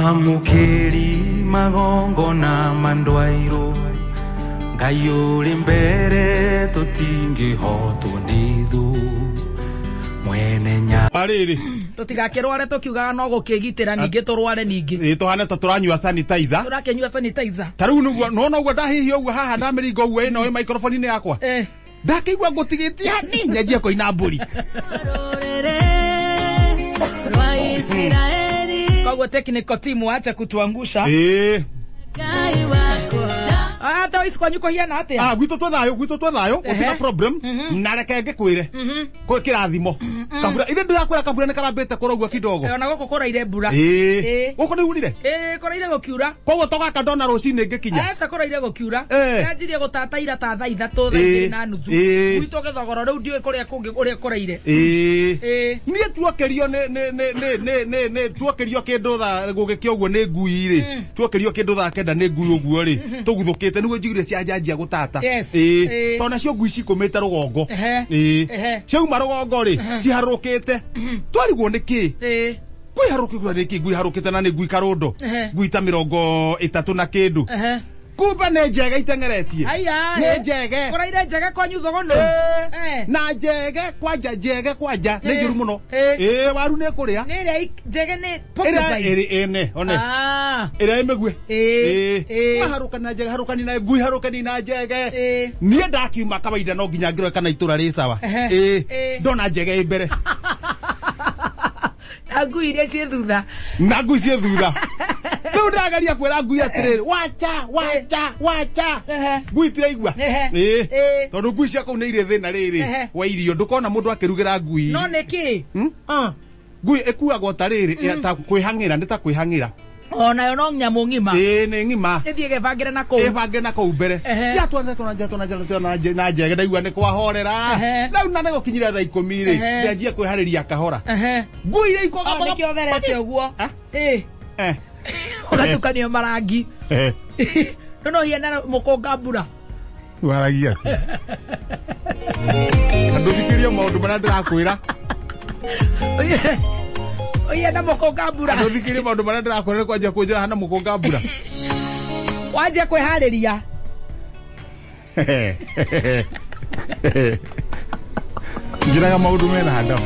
Mwamũkĩri magongona mandwairwo Ngai ũrĩ mbere tũtingĩhotwo nĩ thũ mwene nya Arĩrĩ. Tũtigakĩrware tũkiugaga no gũkĩgitĩra ningĩ tũrware ningĩ. Ĩ tũhane ta tũranyua sanitizer. Tũrakĩnyua sanitizer. Ta rĩu nĩguo nona ũguo ndahihia ũguo haha ndamĩringa ũguo ĩno ĩ microphone-inĩ yakwa. Ndakĩigua ngũtigĩtie hani nyanjie kũina mbũri. Rũrĩrĩ rwa Isiraeli. Koguo technical team wache kutuangusha. Ĩĩ. Ngai wakwa. Ah, ta ici kwanyu kũhiana atĩa? Ah, gwitũ twĩ thayũ, gwitũ twĩ thayũ, gũtirĩ na problem. Na reke ngĩkwĩre. Kwĩ kĩrathimo. Kabura, ithe ndĩrakwĩra kabura nĩ karambĩte kũraua kidogo. Ona gũkũ kũraire mbura. Ĩĩ. Ĩĩ. Gũkũ nĩ urire? Ĩĩ, kũraire gũkiura. Koguo to gaka ndona rũcinĩ ngĩkinya. Aca kũraire gũkiura. Eh. Yanjirie gũtata ira ta thaa ithatũ, thaa Ĩĩ. igĩrĩ na nuthu. Ĩĩ. Gwitũ gĩthogoro rĩu ndiũĩ kũrĩa kũngĩ ũrĩa kũraire. Ĩĩ. Ĩĩ. Niĩ tuokĩrio nĩ nĩ nĩ nĩ nĩ nĩ nĩ tuokĩrio kĩndũ thaa gũgĩkĩa ũguo nĩ ngui rĩ. Tuokĩrio kĩndũ thaa kenda nĩ ngui ũguo rĩ. Tũguthũkĩte nĩguo njiguire cianjanjia gũtata. Yes. Ĩĩ. Ĩĩ. Tondũ nacio ngui cikũmĩte rũgongo. Ehe. Ĩĩ. Ehe. Ciauma rũgongo rĩ, ciharũrũkĩte. Twarigwo nĩ kĩ? Ĩĩ. Ngui harũkĩte nĩ kĩ? Ngui harũkĩte na nĩ ngui karũndo. Ehe. Ngui ta mĩrongo ĩtatũ na kĩndũ. Ehe. Kumbe nĩ njege iteng'eretie. Aya. Nĩ njege. Kũraire njege kwanyu thogono. Ĩĩ. Eh. Na njege kwanja njege kwanja nĩ Ĩĩ. njũru mũno. Ĩĩ. Ĩĩ waru nĩ ĩkũrĩa. Nĩ ĩrĩa njege nĩ Ĩrĩa porcupine. ĩrĩ ĩne one. Ah. Ĩrĩa ĩ mĩgue. Ĩĩ. Ĩĩ. Maharũkani na njege harũkani na ngui harũkani na njege. Ĩĩ. Niĩ ndakiuma kawaida no nginya ngĩrore kana itũra rĩ sawa. Ehe. Ĩĩ. Ĩĩ. Ndona njege ĩ mbere. Na ngui iria ciĩ thutha. Na ngui ciĩ thutha. Rĩu ndĩrageria kwĩra ngui atĩrĩrĩ, wacha, wacha, wacha. Ehe. Ngui itiraigua. Ehe. Ĩĩ. Ĩĩ. Tondũ ngui cia kũu nĩ irĩ thĩna rĩrĩ Ehe. wa irio. Ndũkona mũndũ akĩrugĩra ngui. No nĩ kĩ? Ah. Ngui ĩkuagwo ta rĩrĩ, ta kwĩhang'ĩra, nĩ ta kwĩhang'ĩra. Onayo no nyamũ ng'ima. Ĩĩ nĩ ng'ima. Ĩthiĩ ĩgebangĩre na kũu. Ĩbange na kũu mbere. Ehe. Ciatwarana twana twana twana twana na njege ndaigua nĩ kwahorera. Ehe. Rĩu na nĩ gũkinyire thaa ikũmi rĩ, Ehe. ndĩanjia kwĩharĩria kahora. Ehe. Ngui iria ikoga Oh, nĩkĩo therete ũguo. Ah? Ĩĩ. Eh. Ũgatukanio marangi. Eh. No no hiana mũkũnga mbura. Waragia. Andũ thikĩrie maũndũ marĩa ndĩrakwĩra. Ũhiana mũkũnga mbura. Andũ thikĩrie maũndũ marĩa ndĩrakwĩra nĩ kwanjia kũnjĩra hana mũkũnga mbura. Wanjia kwĩharĩria. Njĩraga maũndũ mena handabu.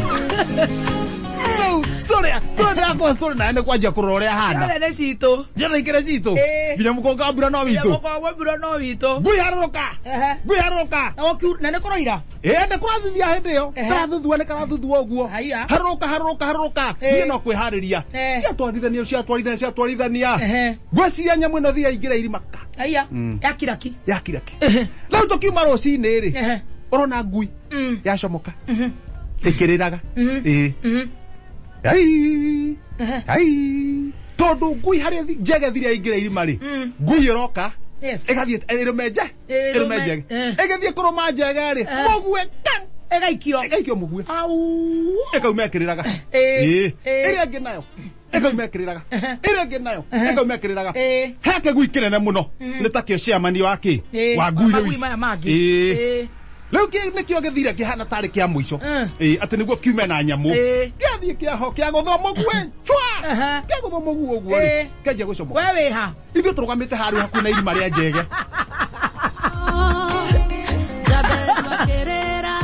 Rĩu, story story yakwa story nayo nĩ kwanjia kũrora ũrĩa hana. Ciothe nĩ citũ. Ciothe ikĩrĩ citũ. Ĩĩ. Nginya mũkũnga mbura no witũ. Mũkũnga mbura no witũ. Ngui harũrũka. Ehe. Ngui harũrũka. Na na nĩ kũroira. Ĩĩ nĩ kũrathithia hĩndĩ ĩyo. Ehe. Karathuthua nĩ karathuthua ũguo. Haiya. Harũrũka harũrũka harũrũka. Ĩĩ. Niĩ no kwĩharĩria. Eh. Ciatwarithania ciatwarithania ciatwarithania. Ehe. Ngwĩciria nyamũ ĩno thia ingĩra irima ka. Haiya. Yakiraki. Yakiraki. Rĩu tũkiuma rũcinĩ rĩ. Ehe. Ũrona ngui yacomoka. Ĩkĩrĩraga. Ĩĩ. Ai. Ai. Tondũ ngui harĩa njege thiria ingĩra irima rĩ. Ngui ĩroka. Yes. Ĩgathiĩ ĩrũme nje. Ĩrũme- Ĩrũme njege. Eh. Ĩgĩthiĩ kũrũma njege rĩ. Mũguĩ ka. Ĩgaikio. Ĩgaikio mũguĩ. Au. Ĩkauma ĩkĩrĩraga. Ĩĩ. Ĩĩ. Ĩĩ. Ĩrĩa ĩngĩ nayo. Ĩkauma ĩkĩrĩraga. Ĩrĩa ĩngĩ nayo. Ĩkauma ĩkĩrĩraga. Ĩĩ. He kĩgui kĩnene mũno. Nĩ takĩo chairman wa kĩ? Ĩĩ. Wa ngui rĩu Magui ici. maya mangĩ. Ĩĩ. Ĩĩ. Rĩu nĩkĩo gĩthire kĩhana tarĩ kĩa mũico. Ĩĩ, atĩ nĩguo kiume na nyamũ. Ĩĩ. Gĩathiĩ kĩaho kĩagũthwo mũguĩ chwa. Aha. Kĩagũthwo mũguĩ ũguo rĩ. Ĩĩ. Kĩanjia gũcomoka. We wĩha. Ithuĩ tũrũgamĩte harĩa hakuhĩ na irima rĩa njege.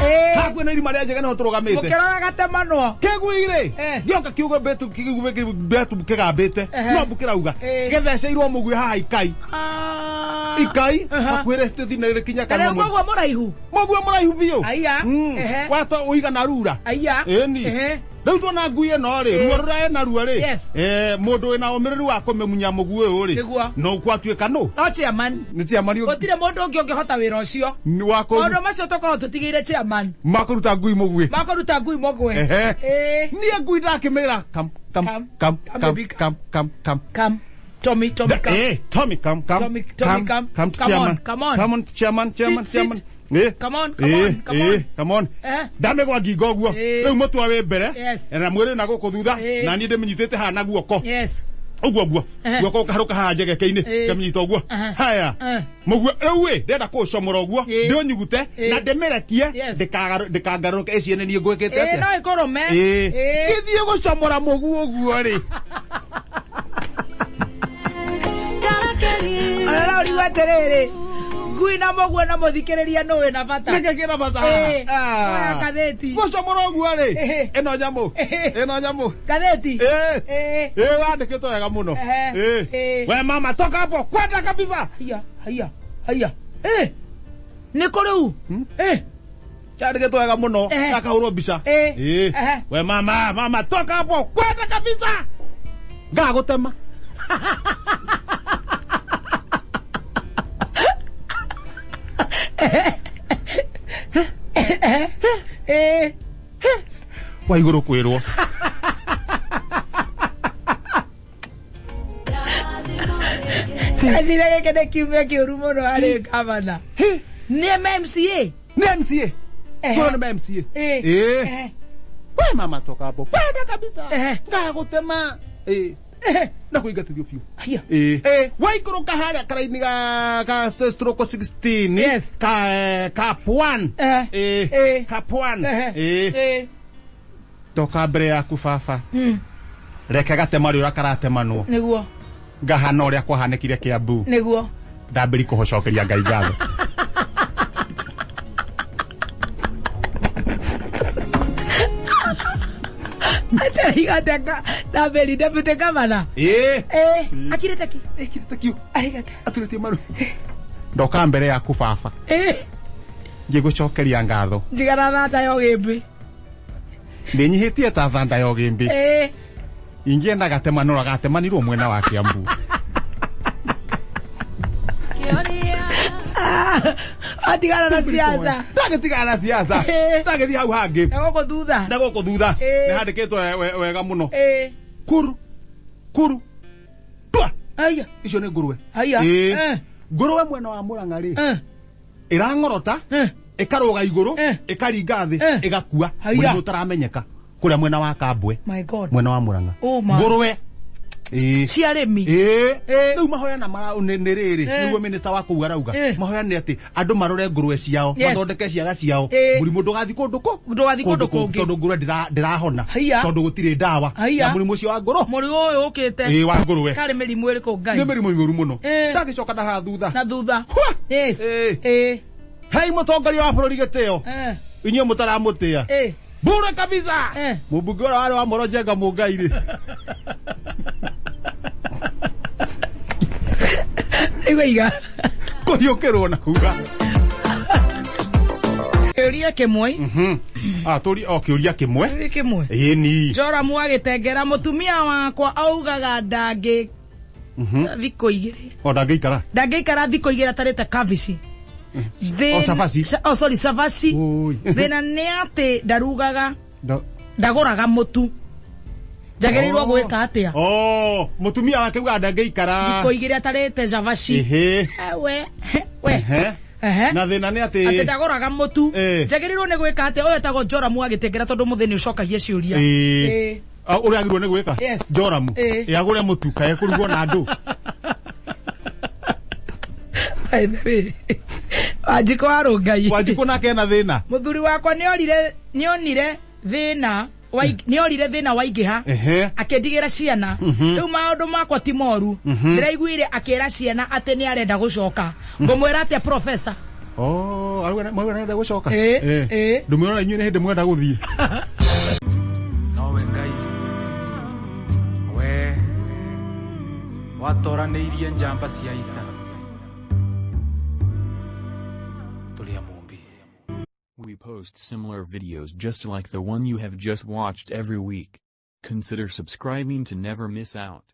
Ĩĩ. Hakuhĩ na irima rĩa njege nĩho tũrũgamĩte. Mũkĩrora gatemanwo. Kĩgui rĩ, Eh. gĩoka kiugo mbetu kĩgui mbetu kĩgambĩte. Ehe. No mbu kĩrauga. Ĩĩ. Gĩtheceirwo mũguĩ haha ikai. Ah. Ikai Aha. hakuhĩ rĩ tĩthina rĩkinya Na rĩu kanua. koguo mũraihu. Mũguĩ mũraihu biũ. Aya. Ehe. Wata ũigana rura. Aya. Ĩni. Ehe. Rĩu tuona ngui ĩno rĩ, ruo rũrĩa ĩna ruo rĩ, Yes. mũndũ wĩna ũmĩrĩru wa kũmĩmunya mũguĩ ũyũ rĩ, Nĩguo. no gwatuĩka nũ? No chairman. Nĩ chairman ũngĩ- Gũtirĩ mũndũ ũngĩ ũngĩhota wĩra ũcio. Nĩ wa kũ- Maũndũ macio tũkoragwo tũtigĩire chairman. ma kũruta ngui mũguĩ. Makũruta ngui mũgwe. Ehe. Ĩĩ. Niĩ ngui ndakĩmĩra, come, come, Come, come, come, come, baby, come. come, come, come. Come. Tommy, Tommy, come. Tommy, come, come, Tommy, Tommy, come. come to Come chairman. on, come on. Come on, chairman, chairman, Sit, chairman. sit. Come on, come on, come on. Come on. Ndamĩgwa ngingo ũguo. Rĩu mũtwe wĩ mbere. Yes. Na mwĩrĩ na gũkũ thutha. Na niĩ ndĩmĩnyitĩte haha na guoko. Yes. Ũguo ũguo. Guoko ũkaharũka haha njegeke-inĩ. Ngamĩnyita ũguo. Haya. Mũguo rĩu ĩ ndĩrenda kũũcomora ũguo. Ndĩũnyugute na ndĩmĩrekie Yes. ndĩkangarũrũke ĩciene niĩ ngwĩkĩte Ĩĩ atĩa. no ĩkũrũme. Ngĩthiĩ gũcomora mũguo ũguo rĩ. Atĩrĩrĩ, ngui na mũguo na mũthikĩrĩria nũ wĩna bata? Nĩkĩ kĩna bata? Ĩĩ, Ah. oya ngathĩti. Gũcomora ũguo rĩ, Ĩhĩ. ĩno nyamũ, ĩno nyamũ. Ngathĩti. Ĩĩ. Ĩĩ. Ĩĩ, wandĩkĩtwo wega mũno. Ehe. Ĩĩ. Ĩĩ. We mama toka hapo kwenda kabisa. Haiya, haiya, haiya. Ĩĩ. Nĩ kũ rĩu? Ĩĩ. Yandĩkĩtwo wega mũno. Ehe. Gakahũrwo mbica. Ĩĩ. Ĩĩ. Ehe. We mama, mama toka hapo kwenda kabisa. Ngagũtema. Ĩĩ. Wa igũrũ kwĩrwo. Ecira gĩkĩ nĩ kiumia kĩũru mũno harĩ gavana. Nĩ MCA. Nĩ MCA. Ehe. Kwĩrwo nĩ MCA. Ĩĩ. Ĩĩ. Ehe. We mama toka hapo kwenda kabisa. Ehe. Ngagũtema. Ĩĩ. Ehe. Na kũingatithio biũ. Haiya. Ĩĩ. Ĩĩ. Waikũrũka harĩa karaini ga stroke 16 Yes. ka cap 1. Ehe. Ĩĩ. Ĩĩ. Cap 1. Ehe. Ĩĩ. Ĩĩ. Ndoka mbere yaku baba. Reke gatema rĩ ũrĩa karatemanwo. Nĩguo. Ngahana ũrĩa kwahanĩkire Kĩambu. Nĩguo. Ndambĩri kũhocokeria Ngai ngatho. Atariga ndambĩri deputy governor. Ĩĩ. Ĩĩ. Akirĩte ki. Ĩkirĩte kiu. Arigata. Aturĩtie maru. Ndoka mbere yaku baba. Ĩĩ. Ngĩgũcokeria ngatho. Njigara thata ya ũgĩmbĩ. Ndĩnyihĩtie ta thanda ya ũgĩmbĩ. Ĩĩ. Ingĩenda gatemanũra gatemanirwo mwena wa Kĩambu. Atigana na siasa. Ndagĩtigana na siasa. Ĩĩ. Ndagĩthiĩ hau hangĩ. Na gũkũ thutha. Na gũkũ thutha. Ĩĩ. Nĩ handĩkĩtwo wega mũno. Ĩĩ. Kuru. Kuru. Tua. Haiya. Icio nĩ ngũrwe. Haiya. Ĩĩ. Eh. Ngũrwe mwena wa Mũrang'a rĩ. Eh. Ĩrang'orota. Eh. Ĩkarũga igũrũ. Eh. Ĩkaringa thĩ. Eh. Ĩgakua. Haiya. Mũrimũ ũtaramenyeka. Kũrĩa mwena wa Kambwe. My God. Mwena wa Mũrang'a. Oh, my. Ngũrwe. Ĩĩ. Cia arĩmi. Ĩĩ. Ĩĩ. Rĩu mahoya na mara nĩ rĩrĩ Ĩĩ. nĩguo minista wa kũu arauga Ĩĩ. mahoya nĩ atĩ andũ marore ngũrwe ciao Yes. mathondeke ciaga ciao Ĩĩ. mũrimũ ndũgathiĩ kũndũ kũ Ndũgathiĩ kũndũ kũngĩ. tondũ ngũrwe ndĩrahona Haiya. tondũ gũtirĩ ndawa Haiya. na mũrimũ ũcio wa ngũrũ Mũrimũ ũyũ ũkĩte. ĩĩ wa ngũrwe Karĩ mĩrimũ ĩrĩkũ Ngai? nĩ mĩrimũ mĩũru mũno Ĩĩ. ndagĩcoka na haha thutha Na thutha. Hua! Yes. Ĩĩ. Ĩĩ. hei mũtongoria wa bũrũri gĩtĩo Eh. inyuĩ mũtaramũtĩa Ĩĩ. bure kabisa Eh. mũmbunge ũrĩa warĩ wa Moro Njenga Mũngai rĩ Igua iga. kũhiũkĩrwo na kuga Kĩũria kĩmwe. tũri o kĩũria kĩmwe Kĩũria kĩmwe. ĩni Joramu agĩtengera mũtumia wakwa augaga ndangĩ thikũ igĩrĩ. o ndangĩikara Ndangĩikara thikũ igĩrĩ atarĩte kabici. Oh, cabaci. Oh, sorry, cabaci. Oi. Thĩna nĩ atĩ ndarugaga Nda- ndagũraga mũtu. Njagĩrĩirwo Oh. gwĩka atĩa? Oh, mũtumia wake uga ndangĩikara Thikũ igĩrĩ atarĩte cabaci. Ĩhĩ. We, we. Ehe. Ehe. na thĩna nĩ Atĩ atĩ ndagũraga mũtu. Eh. Njagĩrĩirwo nĩ gwĩka atĩa? Ũyũ etagwo Joramu agĩtengera tondũ mũthĩ nĩ ũcokagia ciũria. Ĩĩ. Ĩĩ. Ah, ũrĩa agĩrĩirwo nĩ gwĩka Yes. Joramu Ĩĩ. Ĩ, agũre mũtu kae kũrugwo na andũ By the way, Wanjikũ wa Rũngai. Wanjikũ nake ena thĩna Mũthuri wakwa nĩonire thĩna nĩorire thĩna waingĩha Ehe. akĩndigĩra ciana rĩu maũndũ makwa ti moru ndĩraiguire akĩra ciana atĩ nĩ arenda gũcoka ngũmwĩra atĩa professor Oh, arauga marauga nĩarenda gũcoka Ĩĩ, Ĩĩ. ĩĩ. ndũmĩrora inyuĩ nĩ hĩndĩ mwenda gũthiĩ nowe ngai we watoranĩirie njamba cia ita tũrĩ a mũmbi. We post similar videos just like the one you have just watched every week. Consider subscribing to never miss out.